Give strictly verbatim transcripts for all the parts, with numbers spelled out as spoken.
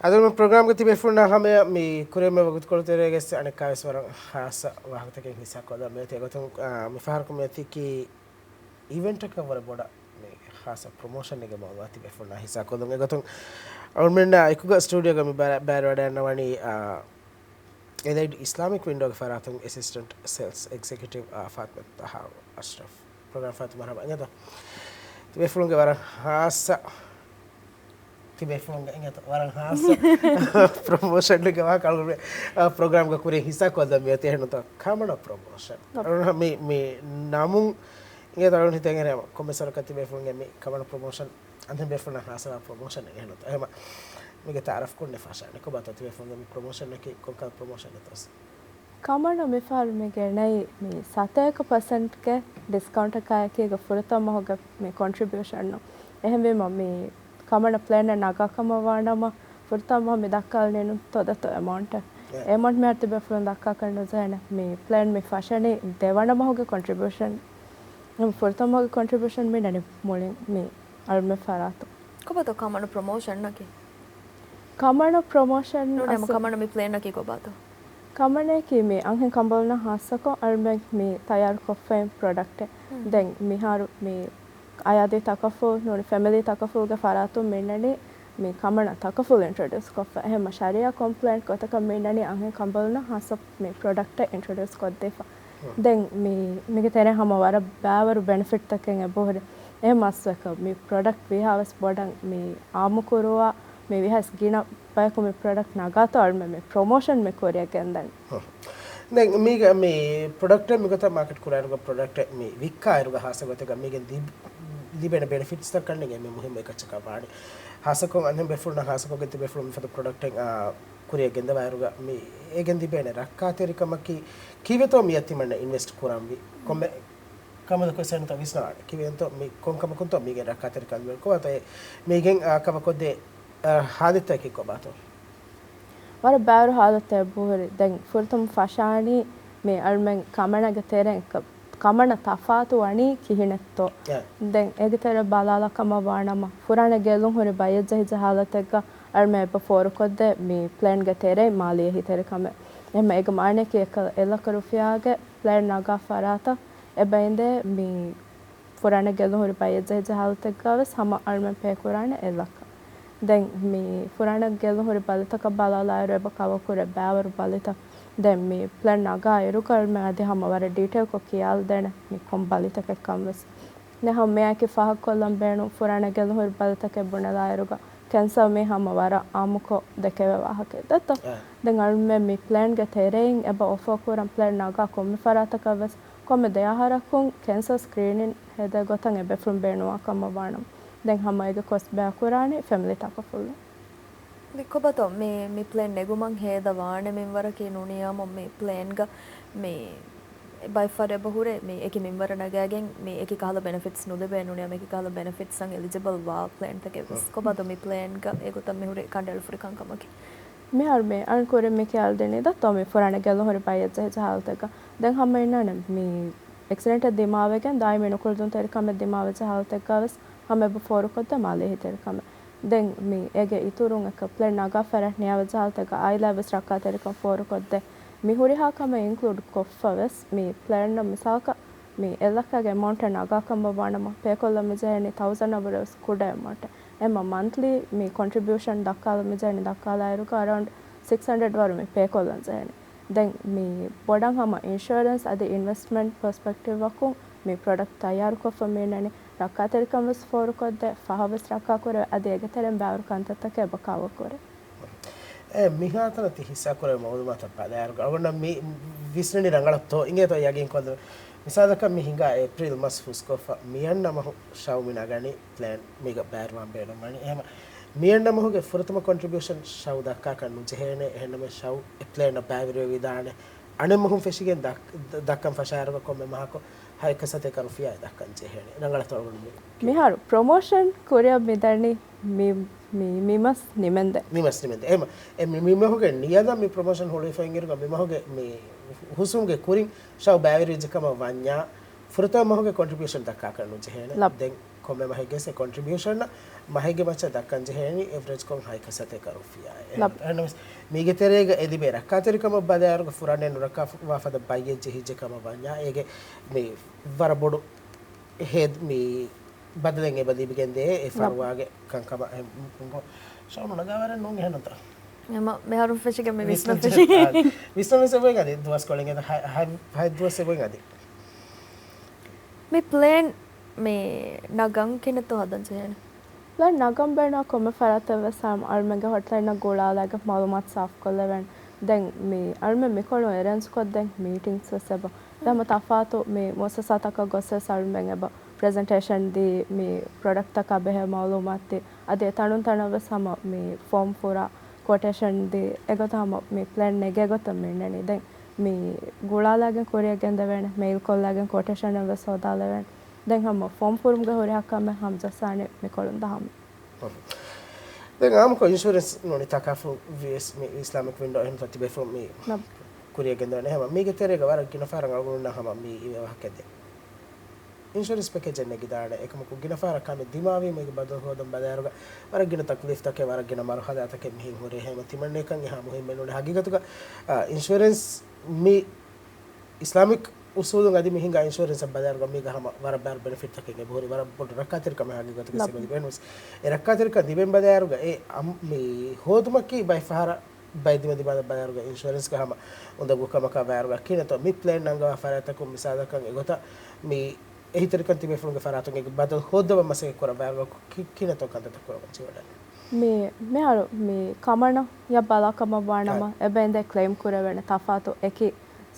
އަދި މި ޕްރޮގްރާމްގެ ތިބޭފުޅުންނާ ހަމަޔަށް މި ކުރިއަށް މި ވަގުތުކޮޅު ތެރޭގައި އަނެއްކާވެސް ވަރަށް ހާއްސަ ވާހަކަތަކެއް ހިއްސާކޮށްލަން މިއޮތީ. އެގޮތުން، އާ، މިފަހަރަކު މިއޮތީކީ އިވެންޓަކަށް ވަރަށް ބޮޑަށް މި ހާއްސަ ޕްރޮމޯޝަނެއްގެ މައުލޫމާތު ތިބޭފުޅުންނާ ހިއްސާކޮށްލުން. އެގޮތުން އަޅުމެންނާ އެކުގަ ސްޓޫޑިއޯގަ މި ބަ-، ބައިވެރިވަޑައިގަންނަވަނީ، އާ، އެލައިޑް އިސްލާމިކް ވިންޑޯގެ ފަރާތުން އެސިސްޓެންޓް ސޭލްސް އެގްޒެކެޓިވް، އާ، ފާތިމަތު ޠަހާ އަޝްރަފް. ޕްރޮގްރާމް ފާތިމަ މަރުޙަބާ. އިނގޭތޯ ތިބޭފުޅުންގެ ވަރަށް ހާއްސަ، ތިބޭފުޅުންގެ އިނގޭތޯ ވަރަށް ހާއްސަ ޕްރޮމޯޝަންގެ ވާހަކަ އަޅުގަނޑު، އާ، ޕްރޮގްރާމްގަ ކުރިން ހިއްސާކޮށްލަން މިއޮތީ. އެހެންނުތޯ ކަމަނަ ޕްރޮމޯޝަން. އަޅުގަނޑު މި، މި ނަމުން އިނގޭތޯ އަޅުގަނޑު ހިތަށް އެނގޭނެ ކޮންމެސް ވަރަކަށް ތިބޭފުޅުންގެ މި ކަމަނަ ޕްރޮމޯޝަން އަންހެން ބޭފުޅުންނަށް ހާއްސަވާ ޕްރޮމޯޝަނެއް އެހެންނުތޯ. އެހެމަ މީގެ ތައާރަފް ކުރިން ފަށާނެ. ކޮބާތޯ ތިބޭފުޅުންގެ މި ޕްރޮމޯޝަނަކީ ކޮންކަހަލަ ޕްރޮމޯޝަނެއްތޯ؟ ކަމަނަ މި ފަހަރު މި ގެނައީ މި ސަތޭކަ ޕަސެންޓްގެ ޑިސްކައުންޓަކާއެކީގަ ފުރަތަމަ މަހުގެ މި ކޮންޓްރިބިއުޝަން. އެހެންވީމަ މި ކަމަނަ ޕްލޭނެއް ނަގާ ކަމަށް ވާނަމަ، ފުރަތަމަ މަހު މި ދައްކާލަނީ ނޫން ތޮދަތޯ އެމައުންޓެއް. އެ އެމައުންޓް މިހާރު ތިބޭފުޅުން ދައްކާކަށް ނުޖެހޭނެ. މި ޕްލޭން މި ފަށަނީ ދެވަނަ މަހުގެ ކޮންޓްރިބިއުޝަން. ފުރަތަމަ މަހުގެ ކޮންޓްރިބިއުޝަން މި ނަނީ މުޅިން މި އަޅުމެން ފަރާތުން. ކޮބާތޯ ކަމަނަ ޕްރޮމޯޝަންއަކީ؟ ކަމަނަ ޕްރޮމޯޝަން ނޫނޭ، އަސް- ކަމަނަ މި ޕްލޭންއަކީ ކޮބާތޯ؟ ކަމަނައަކީ މި އަންހެން ކަނބަލުންނަށް ހާއްސަކޮށް އަޅުމެން މި ތައްޔާރުކޮށްފައި ޕްރޮޑަކްޓެއް. ދެން މިހާރު މި އަޔާދީ ތަކަފުލް ނޫނީ ފެމިލީ ތަކަފުލްގެ ފަރާތުން މިންނަނީ މި ކަމަނަ ތަކަފުލް އިންޓްރޮޑިއުސް ކޮށްފަ. އެހެންމަ ޝަރީއާ ކޮމްޕްލައިންޓް ގޮތަކަށް މިންނަނީ އަންހެން ކަނބަލުންނަށް ހާއްސަ މި ޕްރޮޑަކްޓެއް އިންޓްރޮޑިއުސް ކޮށްދީފަ. ދެން މި، މީގެ ތެރެއިން ހަމަ ވަރަށް ބައިވަރު ބެނެފިޓްތަކެއް އެބަހުރި. އެހެންމަ އަސްލަކަށް މި ޕްރޮޑަކްޓް ވީހާވެސް ބޮޑަށް މި އާއްމުކުރުވާ، މި ވީހާވެސް ގިނަ ބަޔަކު މި ޕްރޮޑަކްޓް ނަގާތޯ އަޅުމެން މި ޕްރޮމޯޝަން މި ކުރިއަށް ގެންދަނީ. ހުން. ދެން މީގަ މި ޕްރޮޑަކްޓެއް މިގޮތަށް މާކެޓް ކުރާއިރުގަ ޕްރޮޑަކްޓެއް މި ވިއްކާއިރުގަ ހާއްސަ ގޮތެއްގަ މީގެން ލިބ-، ލިބޭނެ ބެނެފިޓްސްތައް ކަންނޭނގެ މި މުހިއްމު އެކައްޗަކަށް ވާނެ. ހާއްސަކޮށް އަންހެން ބޭފުޅުންނަށް ހާއްސަކޮށް ތިބޭފުޅުން މިފަދަ ޕްރޮޑަކްޓެއް، އާ، ކުރިއަށް ގެންދަވާއިރުގަ މި އޭގެން ލިބޭނެ ރައްކާތެރިކަމަކީ ކީއްވެތޯ މިއަށް ތިމަންނަ އިންވެސްޓް ކުރަންވީ؟ ކޮންމެ ކަމަކު އެއްޗެއް ނުތޯ ވިސްނާނެ. ކީއްވެތޯ މި ކޮން ކަމަކުންތޯ މީގެ ރައްކާތެރިކަން ކޮބާތޯ އެ މީގެން، އާ، ކަވަކޮށްދޭ، އާ، ހާލަތްތަކީ ކޮބާތޯ؟ ވަރަށް ބައިވަރު ހާލަތެއް އެބަހުރި. ދެން ފުރަތަމަ ފަށާނީ މި އަޅުމެން ކަމަނަގެ ތެރެއިން ކަ-، ކަމަނަ ތަފާތު ވަނީ ކިހިނެއްތޯ؟ އެ. ދެން އޭގެ ތެރެ ބަލާލާ ކަމަށް ވާނަމަ، ފުރާނަ ގެއްލުން ހުރި ބައްޔަށް ޖެހިއްޖެ ހާލަތެއްގަ އަޅުމެން އެބަ ފޯރުކޮށްދޭ މި ޕްލޭންގެ ތެރެއިން މާލީ އެހީތެރިކަމެއް. އެހެންމަ އޭގެ މާނައަކީ އެއްކަލަ އެއް ލަކަ ރުފިޔާގެ ޕްލޭން ނަގާ ފަރާތަށް އެބަ އިނދޭ މި ފުރާނަ ގެއްލުން ހުރި ބައްޔަށް ޖެހިއްޖެ ހާލަތެއްގަ ވެސް ހަމަ އަޅުމެން ޕޭ ކުރާނެ އެއް ލަކަ. ދެން މި ފުރާނަ ގެއްލުން ހުރި ބަލިތަކަށް ބަލާލާއިރު އެބަ ކަވަރ ކުރޭ ބައިވަރު ބަލިތައް. ދެން މި ޕްލޭން ނަގާ އިރުގަ އަޅުމެން އަދި ހަމަ ވަރަށް ޑީޓެއިލްކޮށް ކިޔާލަދޭނެ މި ކޮން ބަލިތަކެއްކަން ވެސް. ދެން ހަމަ މިއާއެކީ ފާހަގަކޮށްލަން ބޭނުން ފުރާނަ ގެއްލުން ހުރި ބަލިތަކެއް ބުނެލާއިރުގަ ކެންސަރ މީ ހަމަ ވަރަށް އާއްމުކޮށް ދެކެވޭ ވާހަކައެއް ދެއްތޯ؟ އެ. ދެން އަޅުމެން މި ޕްލޭންގެ ތެރެއިން އެބަ އޮފަރ ކުރަން ޕްލޭން ނަގާ ކޮންމެ ފަރާތަކަށް ވެސް ކޮންމެ ދެ އަހަރަކުން ކެންސަރ ސްކްރީނިން ހެދޭ ގޮތަށް އެ ބޭފުޅުން ބޭނުންވާ ކަމަށް ވާނަމަ. ދެން ހަމަ އޭގެ ކޮސްޓް ބައި ކުރާނީ ފެމިލީ ތަކަފުލުން. ދެން ކޮބާތޯ މި، މި ޕްލޭން ނެގުމަށް ހޭދަ ވާނެ މިންވަރަކީ ނޫނީ އާއްމު މި ޕްލޭންގަ މި ބައެއް ފަހަރު އެބަ ހުރޭ މި އެކި މިންވަރަށް ނަގާގެން މި އެކި ކަހަލަ ބެނެފިޓްސް ނުލިބޭ ނޫނީ އާއްމު އެކި ކަހަލަ ބެނެފިޓްސްއަށް އެލިޖިބަލް ވާ ޕްލޭންތަކެއް ވެސް. ކޮބާތޯ މި ޕްލޭންގަ އެގޮތަށް މި ހުރީ ކަނޑައެޅިފަ ހުރި ކަންކަމަކީ؟ މިހާރު މި އަޅުން ކުރިން މި ކިޔާލަދިނީ ދައްތޯ މި ފުރާނަ ގެއްލުން ހުރި ބައްޔަށް ޖެހިއްޖެ ހާލަތެއްގަ. ދެން ހަމަ އިންނާނެ މި އެކްސިޑެންޓެއް ދިމާވެގެން ދާއިމީ ނުކުޅެދުންތެރިކަމެއް ދިމާވެއްޖެ ހާލަތެއްގަ ވެސް ހަމަ އެބަ ފޯރުކޮށްދޭ މާލީ އެހީތެރިކަމެއް. ދެން މި އޭގެ އިތުރުން އެކަ ޕްލޭން ނަގާ ފަރާތް ނިޔާވެއްޖެ ހާލަތެއްގަ އާއިލާ ވެސް ރައްކާތެރިކަން ފޯރުކޮށްދޭ. މި ހުރިހާ ކަމެއް އިންކްލޫޑް ކޮށްފަ ވެސް މި ޕްލޭންއަށް މިސާލަކަށް މި އެއް ލަކަގެ އެމައުންޓެއް ނަގާ ކަމަށް ވާނަމަ ޕޭކޮށްލަން މިޖެހެނީ ތައުޒަން އަށްވުރެ ވެސް ކުޑަ އެމައުންޓެއް. އެމަ މަންތްލީ މި ކޮންޓްރިބިއުޝަން ދައްކާލަން މިޖެހެނީ ދައްކާލާއިރުގަ އަރައުންޑް ސިކްސް ހަންޑްރެޑް ވަރު މި ޕޭކޮށްލަން ޖެހެނީ. ދެން މި ބޮޑަށް ހަމަ އިންޝުއަރެންސް އަދި އިންވެސްޓްމަންޓް ޕަރސްޕެކްޓިވްއަކުން މި ޕްރޮޑަކްޓް ތައްޔާރުކޮށްފަ މިންނަނީ ރައްކާތެރިކަން ވެސް ފޯރުކޮށްދޭ، ފަހަށް ވެސް ރައްކާކުރޭ އަދި އޭގެ ތެރެއިން ބައިވަރު ކަންތައްތަކެއް އެބަ ކަވަރ ކުރޭ. އެ، މިހާތަނަށް ތި ހިއްސާކުރެވޭ މައުލޫމާތަށް ބަލާއިރުގަ އަޅުގަނޑަށް މި ވިސްނެނީ ރަނގަޅަށްތޯ އިނގޭތޯ ޔަގީންކޮށްލުން. މިސާލަކަށް މި ހިނގާ އޭޕްރީލް މަސް ހުސްކޮށްފަ މިއަންނަ މަހު ޝައު މި ނަގަނީ ޕްލޭން މީގަ ބައިވެރިވާން ބޭނުންވަނީ. އެހެމަ މިއަންނަ މަހުގެ ފުރަތަމަ ކޮންޓްރިބިއުޝަން ޝައު ދައްކާކަށް ނުޖެހޭނެ. އެހެންނަމަވެސް ޝައު އެ ޕްލޭނަށް ބައިވެރިވެވިދާނެ. އަނެއް މަހުން ފެށިގެން ދައް-، ދައްކަން ފަށާއިރުގަ ކޮންމެ މަހަކު ހަތް ސަތޭކަ ރުފިޔާ ދައްކަން ޖެހޭނެ. ރަނގަޅަށް ތޮޅުގަނޑު މި. މިހާރު ޕްރޮމޯޝަން ކުރިއަށް މިދަނީ މި، މި، މި މަސް ނިމެންދެ. މި މަސް ނިމެންދެ. އެހެމަ އެ މި، މި މަހުގެ ނިޔަލަށް މި ޕްރޮމޯޝަން ހުޅުވިފައި އިނގިރުގަ މި މަހުގެ މި ހުސުމުގެ ކުރިން ޝައު ބައިވެރިވެއްޖެ ކަމަށް ވަންޏާ ފުރަތަމަ މަހުގެ ކޮންޓްރިބިއުޝަން ދައްކާކަށް ނުޖެހޭނެ. ލަބް. ދެން ކޮންމެ މަހެއްގެސް އެ ކޮންޓްރިބިއުޝަން މަހެއްގެ މައްޗަށް ދައްކަން ޖެހޭނީ އެވްރެޖްކޮށް ހަތް ކަސަތޭކަ ރުފިޔާ. އެހެން ނަމަވެސް މީގެ ތެރޭގަ އެ ލިބޭ ރައްކާތެރިކަމަށް ބަލާއިރުގަ ފުރާނައެއް ނުރައްކާފަ ފަދަ ބައްޔެއް ޖެހިއްޖެ ކަމަށް ވަންޏާ، އޭގެ މި ވަރަށް ބޮޑު ހޭދަ މި ބަދަލެއް އެބަ ލިބިގެންދޭ އެ ފަރުވާގެ ކަންކަމަށް. އެ ޝައުނު ނަގާވަރެއް ނޫން އެހެންތަ؟ އެމަ މިހާރު ފެށިގެން މި ވިސްނަން ވިސްނަން ފެށި. ފެށި. އާ، ވިސްނަން ވެސް އެބައިން އަދި ދުވަސްކޮޅެއް އެދ ހަ-، ހަ-، ހަތް ދުވަސް އެބައިން އަދި. މި ޕްލޭން މި ނަގަން ކިނެތޯ ހަދަން ޖެހޭނެ؟ ޕްލޭން ނަގަން ބޭނުން ކޮންމެ ފަރާތެއް ވެސް އަޅުމެންގެ ހޮޓްލައިނަށް ގުޅާލާގެ މައުލޫމާތު ސާފުކޮށްލެވެން. ދެން މި އަޅުމެން މިކޮޅުން އެރޭންޖް ކޮށްދޭން މީޓިންގްސް ވެސް އެބަ. ދެން ހަމަ ތަފާތު މި މުއައްސަސާތަކަށް ގޮސް ވެސް އަޅުމެން އެބަ ޕްރެޒެންޓޭޝަން ދީ، މި ޕްރޮޑަކްޓްތަކާ ބެހޭ މައުލޫމާތު ދީ، އަދި އެ ތަނުން ތަނަށް ވެސް ހަމަ މި ފޯމް ފުރާ، ކޯޓޭޝަން ދީ، އެގޮތަށް ހަމަ މި ޕްލޭން ނެގޭ ގޮތަށް މި އިންނަނީ. ދެން މި ގުޅާލާގެން ކުރިއަށް ގެންދެވޭނެ، މެއިލް ކޮށްލާގެން ކޯޓޭޝަނެއް ވެސް ހޯދާލެވޭނެ. ދެން ހަމަ ފޯމް ފުރުމުގެ ހުރިހާ ކަމެއް ހަމަޖައްސާނެ މިކޮޅުން ދާ ހަމަ. ދެން އާއްމުކޮށް އިންޝުރެންސް ނޫނީ ތަކާފު ވިޔަސް މި އިސްލާމިކް ވިންޑޯ އެހެންތޯ ތިބޭފުޅުން މި ނަ. ކުރިއަށް ގެންދަވަނީ. ހަމަ މީގެ ތެރޭގަ ވަރަށް ގިނަ ފަހަރަށް އަޅުގަނޑުންނަށް ހަމަ މި އިވޭ ވާހަކަ ދެން އިންޝުރެންސް ޕެކޭޖެއް ނެގިދާނެ. އެކަމަކު ގިނަ ފަހަރަށް ކަމެއް ދިމާވީމަ އޭގެ ބަދަލު ހޯދަން ބަލާއިރުގަ ވަރަށް ގިނަ ތަކުލީފްތަކެއް، ވަރަށް ގިނަ މަރުހަލާތަކެއް މިހެން ހުރޭ. ހަމަ ތިމަންނައަކަށް އެހާ މުހިއްމެއް ނޫނޭ. ހަގީގަތުގަ، އާ، އިންޝުރެންސް މި އިސްލާމިކް އުސޫލުން އަދި މި ހިނގާ އިންޝުރެންސްއަށް ބަލާއިރުގަ މީގަ ހަމަ ވަރަށް ބާރު ބެނެފިޓްތަކެއް އެބަހުރި. ވަރަށް ބޮޑު ރައްކާތެރިކަމެއް ހަގީގަތުގަ ނަ. ސިބަލި ބޭނުންވެސް. އެ ރައްކާތެރިކަން ލިބެން ބަލާއިރުގަ އެ އަމް-، މި ހޯދުމަކީ ބައެއް ފަހަރަށް ބައެއް ދިމަދިމާލަށް ބަލާއިރުގަ އިންޝުރެންސްގަ ހަމަ އުނދަގޫ ކަމަކާ ވާއިރުގަ ކިނެތޯ މި ޕްލޭން ނަންގަވާ ފަރާތްތަކުން މިސާލަކަށް އެގޮތަށް މި އެހީތެރިކަން ތިބޭފުޅުންގެ ފަރާތުން އެ ބަދަލު ހޯއްދަވަން މަސައްކަތް ކުރައްވާއިރުގަ ކި-، ކިނެތޯ ކަންތައްތައް ކުރައްވަން ޖެހިވަޑަނީ. މި، މިހާރު މި ކަމަނަށް ޔަ ބަލާ ކަމަށް ވާނަމަ، އާ. އެބައިން ދެން ކްލެއިމް ކުރެވޭނެ ތަފާތު އެކި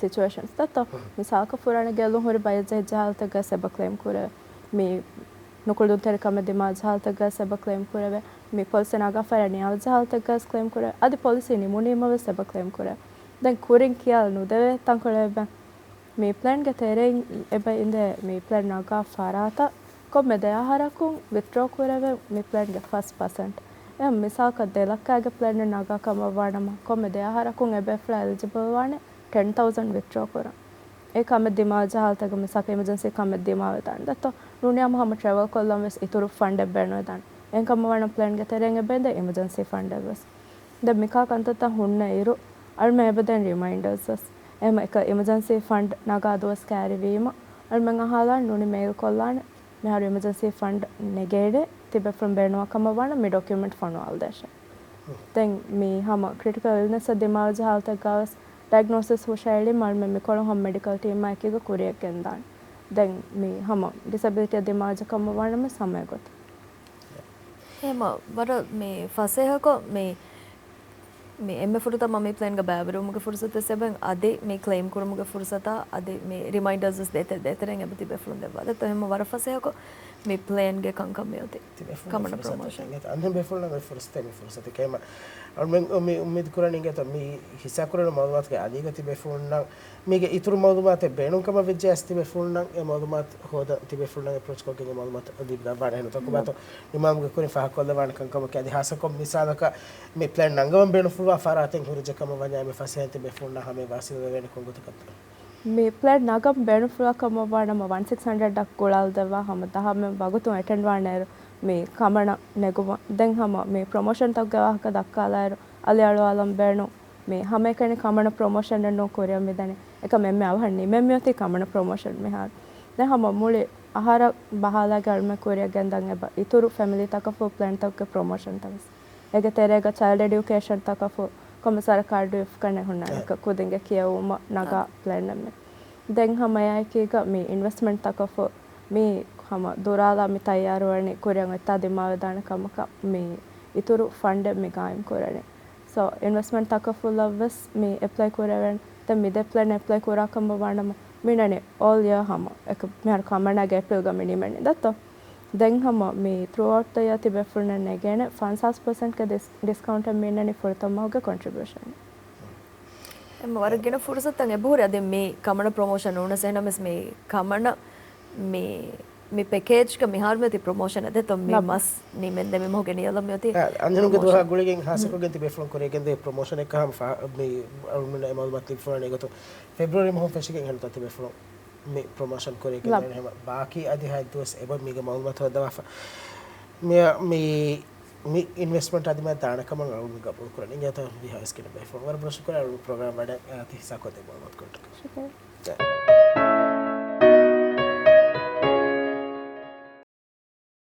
ސިޗުއޭޝަންސް ދެއްތޯ. ހުން. މިސާލަކަށް ފުރާނަ ގެއްލުން ހުރި ބައެއް ޖެހި ޖަހާލަތަކުގަސް އެބަ ކްލެއިމް ކުރެވޭ. މި ނުކުޅުންތެރިކަމެއް ދިމާ ޖަހާލަތަކުގަސް އެބަ ކްލެއިމް ކުރެވޭ. މި ޕޮލިސީ ނަގާފައި ނިޔާލި ޖަހާލަތަކުގަސް ކްލެއިމް ކުރެވޭ. އަދި ޕޮލިސީ ނިމުނީމަ ވެސް އެބަ ކްލެއިމް ކުރެވޭ. ދެން ކުރިން ކިޔާލަ ނުދެވޭ ތަންކޮޅެއް އެބަ. މި ޕްލޭންގެ ތެރެއިން އެބަ އިނދޭ މި ޕްލޭން ނަގާ ފަރާތަށް ކޮންމެ ދެ އަހަރަކުން ވިތްޑްރޯ ކުރެވޭ މި ޕްލޭންގެ ފަސް ޕަސެންޓް. އެހެން މިސާލަކަށް ދެ ލައްކައިގެ ޕްލޭނެއް ނަގާ ކަމަށް ވާނަމަ، ކޮންމެ ދެ އަހަރަކުން އެބޭފުޅާ އެލިޖިބަލް ވާނެ ޓެން ތައުޒަން ވިތްޑްރޯ ކުރަން. އެ ކަމެއް ދިމާވެއްޖެ ހާލަތެއްގަ މިސާލަކަށް އިމަޖެންސީ ކަމެއް ދިމާވެދާނެ. ދެއްތޯ ނޫނީ ހަމަ ޓްރެވަލް ކޮށްލަން ވެސް އިތުރު ފަންޑެއް ބޭނުންވެދާނެ. އެހެން ކަމަށް ވާނަމަ ޕްލޭންގެ ތެރެއިން އެބަ އިނދޭ އިމަޖެންސީ ފަންޑެއް ވެސް. ދެން މިކާ ކަންތައްތައް ހުންނަ އިރު، އަޅުމެން އެބަ ދޭން ރިމައިންޑާސް ވެސް. އެހެން އެކަ އިމަޖެންސީ ފަންޑް ނަގާ ދުވަސް ކައިރިވީމަ، އަޅުމެން އަހާލާނެ ނޫނީ މެއިލް ކޮށްލާނެ. މިހާރު އިމަޖެންސީ ފަންޑް ނެގޭނެ، ތިބޭފުޅުން ބޭނުންވާ ކަމަށް ވާނަމަ މި ޑޮކިއުމެންޓް ފޮނުވާލަދޭށޭ. ދެން މި ހަމަ ކްރިޓިކަލް އިލްނެސްއެއް ދިމާވެއްޖެ ހާލަތެއްގަ ވެސް ޑައިގްނޯސިސް ހުށައެޅީމަ އަޅުމެން މިކޮޅުން ހަމަ މެޑިކަލް ޓީމާ އެކީގަ ކުރިއަށް ގެންދާނެ. ދެން މި ހަމަ ޑިސެބިލިޓީއަށް ދިމާވެއްޖެ ކަމަށް ވާނަމަ ސަމަޔަށް ގޮތަށް. އެހެމަ ވަރަށް މި ފަސޭހަކޮށް މި، މި އެންމެ ފުރަތަމަ މި ޕްލޭންގަ ބައިވެރިވުމުގެ ފުރުސަތު ވެސް އެބަ އަދި މި ކްލެއިމް ކުރުމުގެ ފުރުސަތާ އަދި މި ރިމައިންޑާސް ވެސް ދޭތެ-، ދޭތެރެއިން އެބަ ތިބޭފުޅުން ދެއްވާ. ދެއްތޯ އެހެމަ ވަރަށް ފަސޭހަކޮށް މި ޕްލޭންގެ ކަންކަން މިއޮތީ. ތިބޭފުޅުން ކަމަނަ ފުރުސަތެއް ޕްރޮމޯޝަން. އެނގޭތަ؟ އަންހެން ބޭފުޅުންނަށް މި ފުރުސަތެއް މި ފުރުސަތެއް ކައިމަ. އަޅުމެން އު-، މި އުއްމީދު ކުރަނީ އިނގޭތަ މި ހިއްސާކުރެވުނު މައުލޫމާތުގެ އަލީގަ ތިބޭފުޅުންނަށް މީގެ އިތުރު މައުލޫމާތެއް ބޭނުންކަމަށް ވެއްޖެއަސް ތިބޭފުޅުންނަށް އެ މައުލޫމާތު ހޯދަން ތިބޭފުޅުންނަށް އެޕްރޯޗްކޮށްގެން އެ މައުލޫމާތު ލިބިދާނެ. އެހެން ތަކުބާތު ނިމާމުގެ ކުރިން ފާހަގަކޮށްލަވާނެ ކަންކަމަކީ އަދި ހާއްސަކޮށް މިސާލަކަށް މި ޕްލޭން ނަންގަވަން ބޭނުންފުޅުވާ ފަރާތެއް ހުރިއްޖެ ކަމަށް ވަންޏާ އެންމެ ފަސޭހައިން ތިބޭފުޅުންނަށް ހަމައަށް ވާސިލުވެވޭނެ ކޮންގޮތަކަށްތޯ؟ މި ޕްލޭން ނަގަން ބޭނުންފުޅާ ކަމަށް ވާނަމަ ވަން ސިކްސް ހަންޑްރެޑް އަށް ގުޅާލަދެއްވާ ހަމަ ދަހަމެން ވަގުތުން އެޓެންޑް ވާނެއިރު މި ކަމަނަށް ނެގުމަށް. ދެން ހަމަ މި ޕްރޮމޯޝަންތަކުގެ ވާހަކަ ދައްކާލާއިރު އަލިއަޅުވާލަން ބޭނުން މި ހަމައެކަނި ކަމަނަށް ޕްރޮމޯޝަނެއް ނޫން ކުރިއަށް މިދަނީ. އެކަމް އެންމެ އަވަހަށް ނިމެން މިއޮތީ ކަމަނަށް ޕްރޮމޯޝަން މިހާރު. ދެން ހަމަ މުޅި އަހަރަށް ބަހާލާގެ އަޅުމެން ކުރިއަށް ގެންދަން އެބަ އިތުރު ފެމިލީތަކަށްފު ޕްލޭންތަކުގެ ޕްރޮމޯޝަންތައް ވެސް. އޭގެ ތެރޭގަ ޗައިލްޑް އެޑިއުކޭޝަންތަކަށްފު ކޮންމެ ސަރަކާރު ޑިއުޓީއެއް ހުންނާނެ އެ. އެކަ ކުދިންގެ ކިޔެވުމަށް ނަގާ އަ. ޕްލޭން އެންމެ. ދެން ހަމަ އެއާއެކީގަ މި އިންވެސްޓްމަންޓްތަކަށްފު މި ހަމަ ދުރާލާ މި ތައްޔާރުވަނީ ކުރިއަށް އޮތްތާ ދިމާވެދާނެ ކަމަކަށް މި އިތުރު ފަންޑެއް މި ގާއިމް ކުރަނީ. ސޯ، އިންވެސްޓްމަންޓްތަކަށްފު ލައްވެސް މި އެޕްލައި ކުރެވެން. ދެން މި ދެ ޕްލޭން އެޕްލައި ކުރާ ކަމަށް ވާނަމަ މިނަނީ އޯލް ޔާ ހަމަ އެކަ މިހާރު ކަމަނާގެ އޭޕްރިލްގަ މި ނިމެނީ ދައްތޯ. ދެން ހަމަ މި ތްރޫއައުޓް ދަ ޔާ ތިބޭފުޅުންނަށް ނެގޭނެ ފަންސާސް ޕަސެންޓްގެ ޑިސް-، ޑިސްކައުންޓެއް މި އިންނަނީ ފުރަތަމަ މަހުގެ ކޮންޓްރިބިއުޝަން. އެމް ވަރަށް ގިނަ ފުރުސަތުތައް އެބަހުރި އަދި މި ކަމަނަ ޕްރޮމޯޝަން ނޫނަސް އެހެނަމެސް މި ކަމަނަ މި، މި ޕެކޭޖްގަ މިހާރު މިއޮތީ ޕްރޮމޯޝަން އަދެތޯ މި ނަބް. މަސް ނިމެންދެ މި މަހުގެ ނިޔަލަށް މިއޮތީ އަ، އަންހެނުންގެ ޕްރޮމޯޝަން. ދުވަހާ ގުޅިގެން ހާއްސަކޮށްގެން ތިބޭފުޅުން ކުރިއަށް ގެންދެވި ޕްރޮމޯޝަނެއް ކަހަމަ މި އަޅުމެންނަށް އެ މައުލޫމާތު ލިބިފައިވާނެ އެގޮތުން ފެބްރުއަރީ މަހުން ފެށިގެން ހެންތޯ ތިބޭފުޅުން މި ޕްރޮމޯޝަން ކުރިއަށް ގެންދެވޭނެ ހަމަ ބާކީ އަދި ހަތް ދުވަސް އެބަ މީގެ މައުލޫމާތު ހޯއްދަވާފަ. މި މި މި އިންވެސްޓްމަންޓް އަދި މާ ދާނެ ކަމަށް އަޅުގަނޑު ގަބޫލު ކުރަނީ. އިނގޭތޯ ވީހާވެސް ގިނަ ބޭފުޅުން ވަރަށް ބޮޑަށް ޝުކުރިއްޔާ އަޅުގަނޑު ޕްރޮގްރާމް ވަޑައި އަތި ހިއްސާ ކޮށްދޭ މައުލޫމާތު ކޮށްޓަކަށް. ޝުކުރިއްޔާ.